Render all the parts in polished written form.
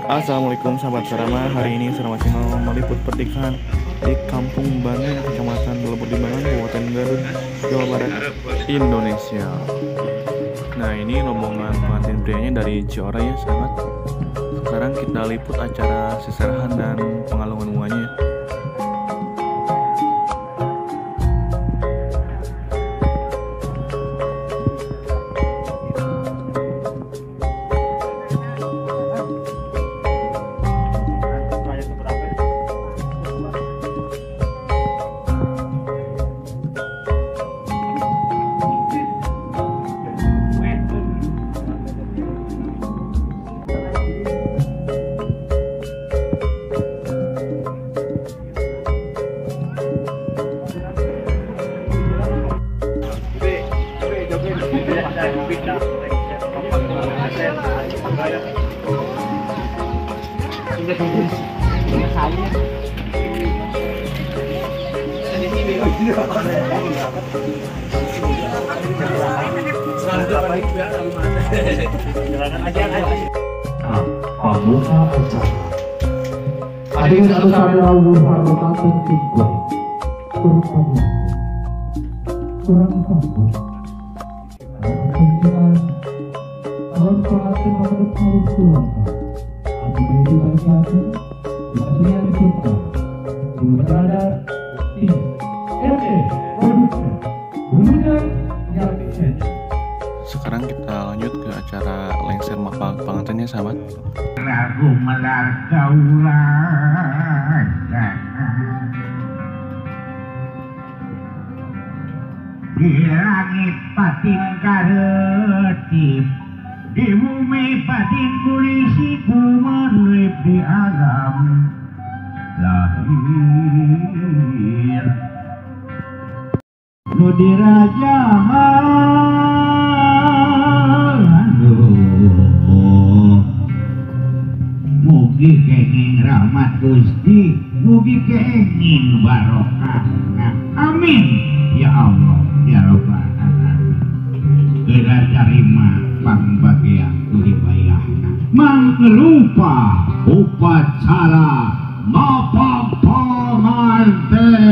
Assalamualaikum sahabat Sarama. Hari ini Sarama Channel meliput pernikahan di Kampung Bandung, Kecamatan Lebur Limbangan, Kabupaten Garut, Jawa Barat, Indonesia. Nah, ini rombongan pengantin prianya dari Ciora ya sahabat. Sekarang kita liput acara seserahan dan pengalungan bunganya. Pembuka acara. Ading satu satu kurang kurang Sekarang kita lanjut ke acara lengser mapag pengantinnya sahabat. Lagu melar kaulan di langit pating karetip, di bumi pating kulisi kumanlip di alam lahir. Nu dirajahan mugi kenging rahmat Gusti, mugi kenging barokah. Amin ya Allah ya Rabbal alamin. Geura tarima pangbagean kulibayahna mangrupa upacara mapag panganten.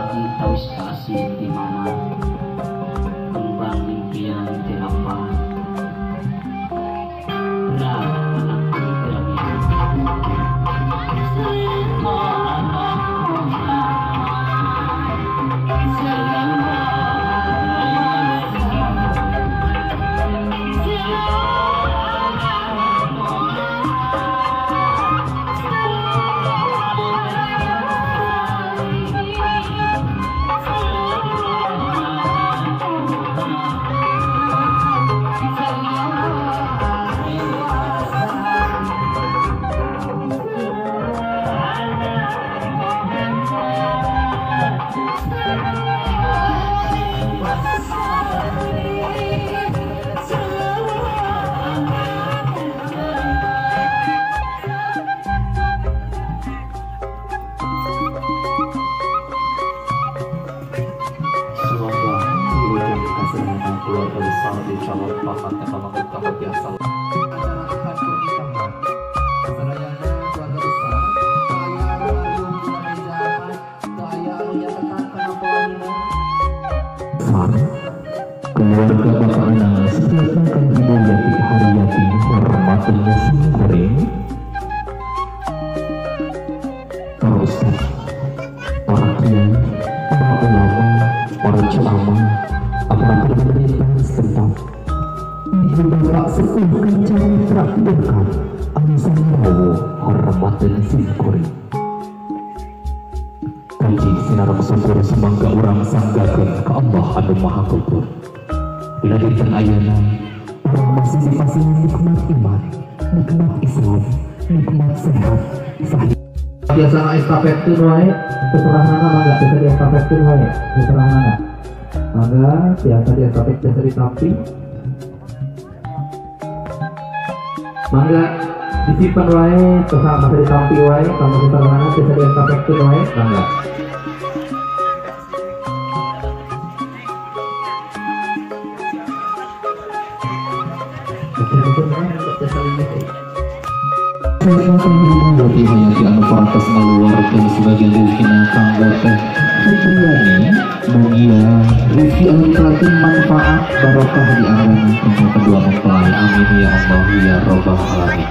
Tawis kasih di mama kembang impian di apa berat anak Keluarga besar di calon pasangan kata biasa. Acara akad pernikahan. Sadayana keluarga besar, aya anu mariung dina meja akad, teu aya anu nyatetan kana pelanina. Keluarga Bapak Anang Setiapna kan Ibu Yati Haryati hormatnya simkuring. Para ustaz, para kiai, para ulama, para ceramah, aparatur pemerintahan setempat, ibu bapak sepuh kanca mitra berkat, anu sami hormaten simkuring. Puji sinareng syukur sumangga urang sanggakeun ka Allah anu Maha Luhur. Dina dinten ayeuna urang masih dipasihan nikmat iman, nikmat Islam, nikmat sehat, sahih. Biasa estafetkeun wae, keteranganna mangga biasa diestafetkeun wae, keteranganna. Mangga biasa diestafet biasa ditampi. Mangga disimpan wae, terus masa ditampi wae, tambah keteranganna biasa diestafetkeun wae, mangga. Ibu Hayati anu parantos ngaluarkeun sebagian rezekina kanggo Teh Fitriani, mugia rezeki anu diperakeun manfaat barokah di anggana kanggo kedua mempelai. Amin ya Allah ya Rabbal alamin.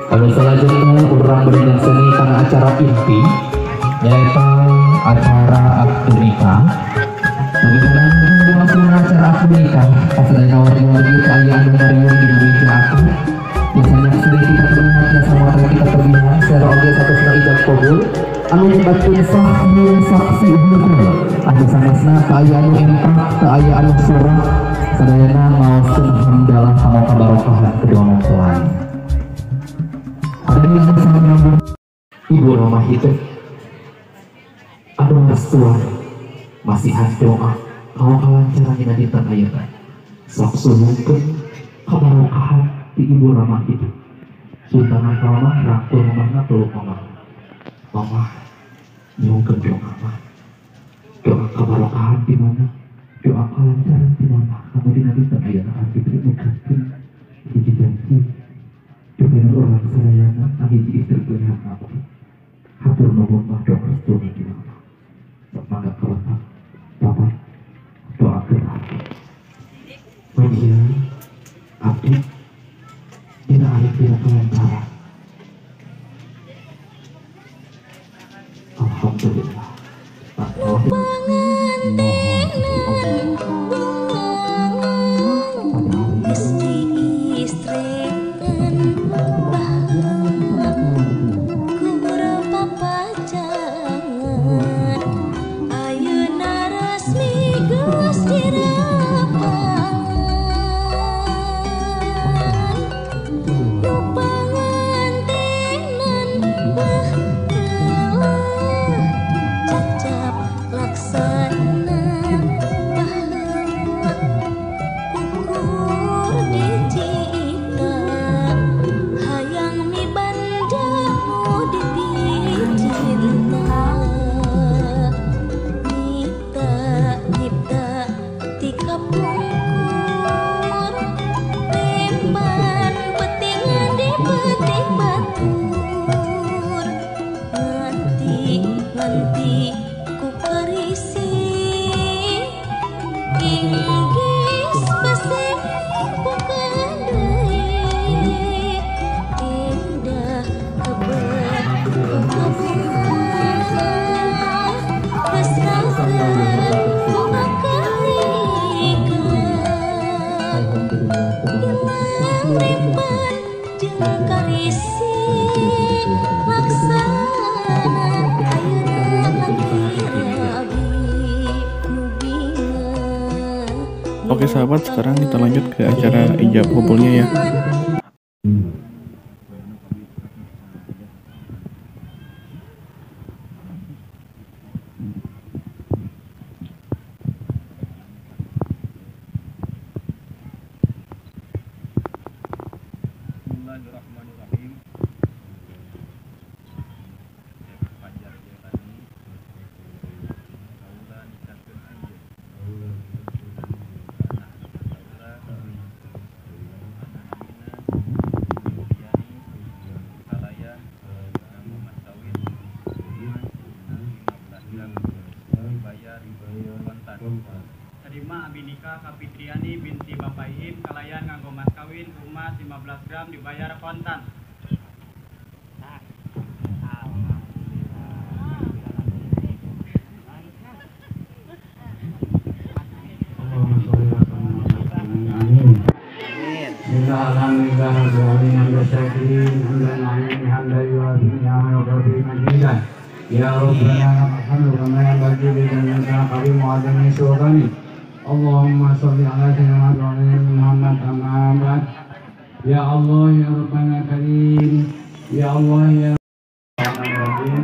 Anu selanjutnya urang bernyakseni kana acara inti nyaeta acara akad nikah. Bagaimana acara akad nikah? Pasadayana wargi-wargi aya anu mariung dina meja akad. Biasanya sering kita terlihat biasa mata kita terlihat secara oge satusna ijab kabul anu nyebatkeun sah jeung saksi hukum. Anu sanesna teu aya anu empak, teu aya anu surat. Sadayana ngaoskeun hamdalah kanggo kabarokahan kedua mempelai. Ibu Roma itu anu restuan masihan doa kanggo kalancaran dina dinten ayeuna. Sok suhungkeun kabarokahan ti Ibu Roma itu. Sultanah ka mamah, rangkul mamahna peluk mamah. Mamah nyuhungkeun doa mah. Doa kabarokahan ti mana? Doa kalancaran ti mamah kanggo dina dinten ayeuna abdi bade ngucapkeun hiji janji dengan orang sadayana hiji istri pilihan abdi. Hatur nuhun mah doa restu ti mama. Sok mangga ka bapak, bapak doakeun abdi. Mugia abdi dina aya dina kelancaran. Alhamdulillah. Laksana. Oke sahabat, sekarang kita lanjut ke acara ijab kabulnya ya. Bismillahirrahmanirrahim. Fajar Jailani, kaula nikahkeun anjeun. Anak kaula Amina Yuliani kalayan nganggo mas kawin emas 15 gram dibayar kontan. Terima abi nikah ka Fitriani binti Bapak Iim kalayan nganggo mas kawin emas 15 gram dibayar kontan. Ya Rabbana alhamdulillah bagi bidana kami muadzami sultani. Allahumma sholli ala sayyidina Muhammad amma. Ya Allah ya Rabbana karim. Ya Allah ya Rahim.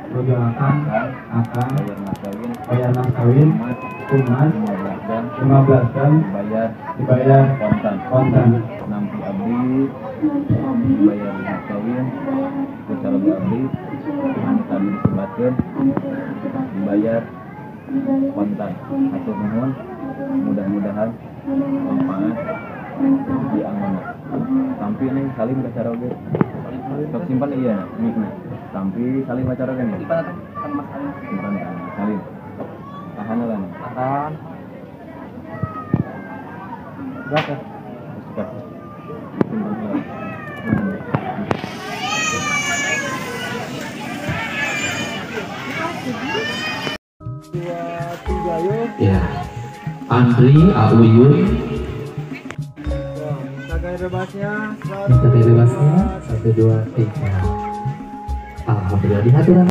Pergerakan akan bayar mas kawin emas 15 gram dibayar kontan. Nampi abdi bayar mas kawin secara abdi anu tadi disebatkeun dibayar kontan. Hatur nuhun, mudah-mudahan manfaat di anggona. Tampi nih salim ka caroge. Sok simpan iya mikna. Tampi salim ka caroge nih. Simpan atuh kan mas kawin. Simpan kan salim. Tahan lah nih. Tahan. Berapa? Simpan lah. Ya, Andri Auyun. Minta gaya bebasnya. Minta gaya bebasnya. 1, 2, 3. Alhamdulillah dihadiran.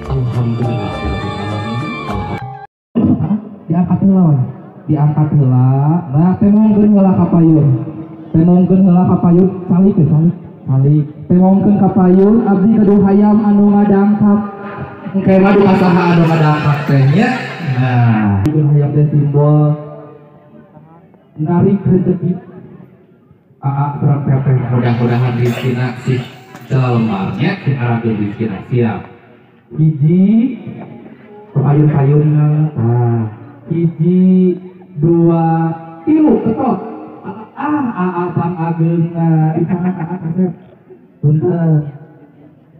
Alhamdulillah. Diangkat heula, diangkat heula. Nah, temongkeun heula ka payun. Temongkeun heula ka payun, calik we calik. Calik. Temongkeun ka payun abdi gaduh hayam anu ngadangkap. Engke mah duka saha anu ngadangkap teh nya. Nah, hayam teh simbol narik rezeki. Aa urang teh mudah-mudahan rezekina si jalma nya si aragil rezekina siap. Hiji payun-payunna. Nah, hiji, dua, tilu, ketok. Ah, abang ageungna di sana aa kasep. Punten.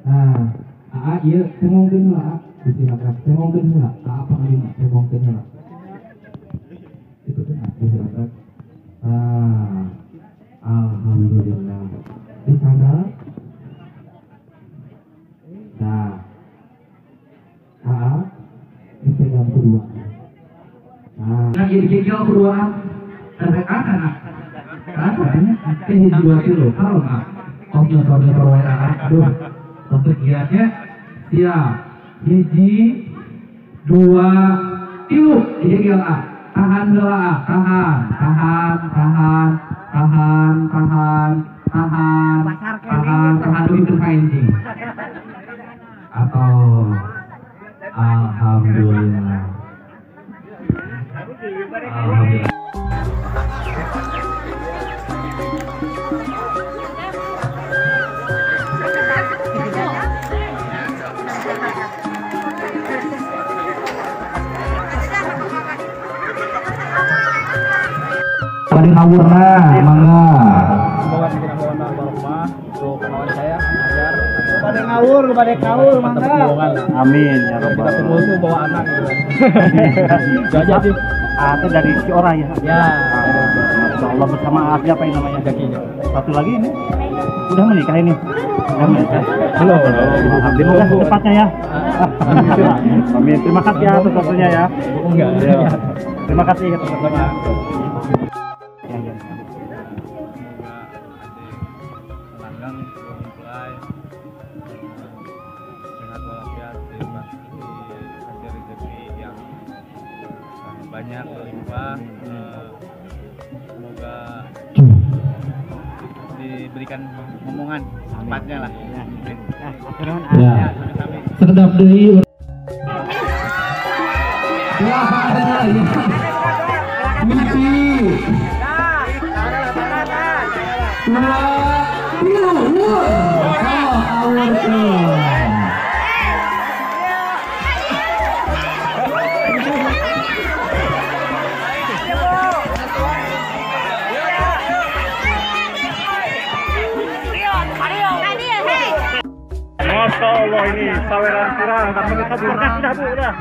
Nah, aa ieu temongkeun heula, disilakan. Temongkeun heula, aa pangalima temongkeun heula. Itu tuh disilakan. Nah, alhamdulillah. Di sana. Nah, aa dipegang kedua. Nah, gigil keduaan terdekat anak. Kan katanya hiji dua tilu. Kalau nggak, om nyosor-nyosor wae aa. Aduh, untuk giatnya siap. Hiji, dua, tilu. Gigil a. Tahan heula a. Tahan, tahan, tahan, tahan, tahan, tahan, tahan, tahan dulu itu kancing. Atau alhamdulillah. Alhamdulillah. Tadi ngawurna, mangga. Semoga segera barokah untuk kawan saya ajar. Kepada ngawur, kepada kaul, mangga. Amin ya rabbal. Kita semua tuh bawa anak gitu. Itu aja sih. Atau dari si orang ya. Ya. Masya Allah. Allah bersama siapa yang namanya? Jaki. Satu lagi ini udah menikah ini? Udah menikah? Belum. Alhamdulillah cepatnya ya. Amin. Terima kasih ya atas waktunya ya. Enggak. Terima kasih atas waktunya. Langgeng mempelai sehat walafiat, dikasih rezeki yang banyak berlimpah, semoga diberikan omongan cepatnya lah. Ya. Sekedap deui. Masya Allah, ini saweran kurang, tapi kita sudah Bu, udah.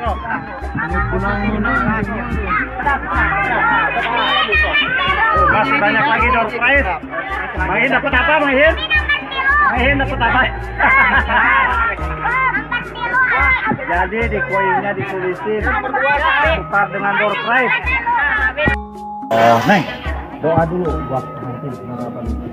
Masih banyak lagi door prize. Bang Ihin dapat apa, Bang Ihin? Bang Ihin dapat apa? Jadi di koinnya ditulisin tukar dengan door prize. Oh, Neng, doa dulu buat nanti apa dulu.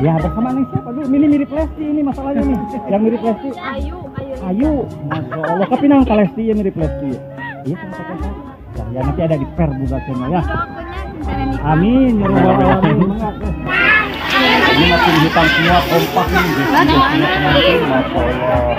Ya bersama nih siapa dulu? Ini mirip Lesti ini masalahnya nih. Yang mirip Lesti. Ayu, Ayu. Ayu. Masya Allah, kepinang ke Lesti ya mirip Lesti. Iya sama sama. Ya nanti ada di per juga channel ya. Amin ya rabbal alamin. Ini makin hitam semua kompak nih. Masya Allah.